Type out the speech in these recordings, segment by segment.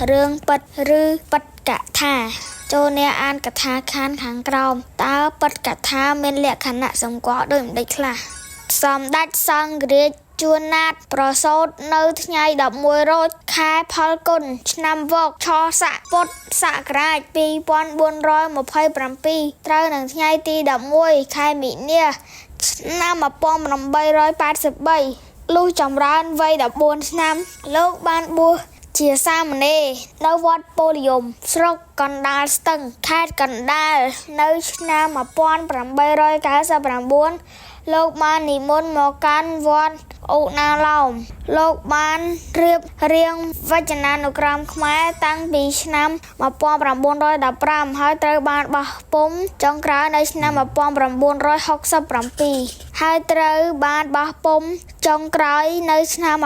រឿងពិតឬពិតកថា ចូលអ្នកអានកថាខណ្ឌខាងក្រោមតើពិតកថាមានលក្ខណៈសម្គាល់ដូចម្តេចខ្លះសម្ដេចសង្ឃរាជជួនណាតប្រសូតនៅថ្ងៃ11រោចខែផលគុណឆ្នាំវកឆស័កពុទ្ធសករាជ2427ត្រូវនឹងថ្ងៃទី11ខែមិនិនាឆ្នាំ1883លុះចម្រើនវ័យ14ឆ្នាំលោកបានបួសជាសាមណេរនៅវត្តពលយមស្រុកកណ្ដាលស្ទឹងខេត្តកណ្ដាលនៅឆ្នាំ1899លោកបាននិមន្តមកកាន់វត្តឧណាឡោមលោកបានរៀបរៀងវចនានុក្រមខ្មែរតាំងពីឆ្នាំ1915ហើយត្រូវបានបោះពុម្ពចុងក្រោយនៅឆ្នាំ1967ហើយត្រូវបានបោះពុម្ពចុងក្រោយនៅឆ្នាំ1967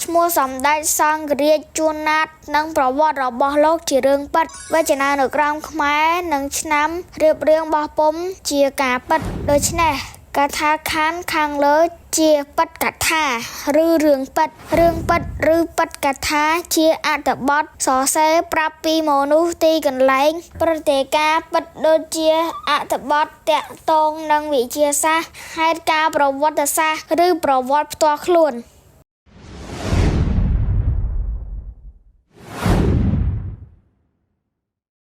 ឈ្មោះសម្ដេចសង្ឃរាជជួនណាតនិងប្រវត្តិរបស់លោកជារឿងពិតវចនានុក្រមខ្មែរនិងឆ្នាំរៀបរៀងបោះពុម្ពជាការពិតដូច្នេះកថាខណ្ឌខាងលើជាពិតកថាឬរឿងពិតរឿងពិតឬពិតកថាជាអត្ថបទសរសេរប្រាប់ពីមនុស្សទីកន្លែងព្រឹត្តិការណ៍ពិតដូចជាអត្ថបទតាក់ទងនឹងវិទ្យាសាស្ត្រហេតុការណ៍ប្រវត្តិសាស្ត្រឬប្រវត្តិផ្ទាល់ខ្លួន។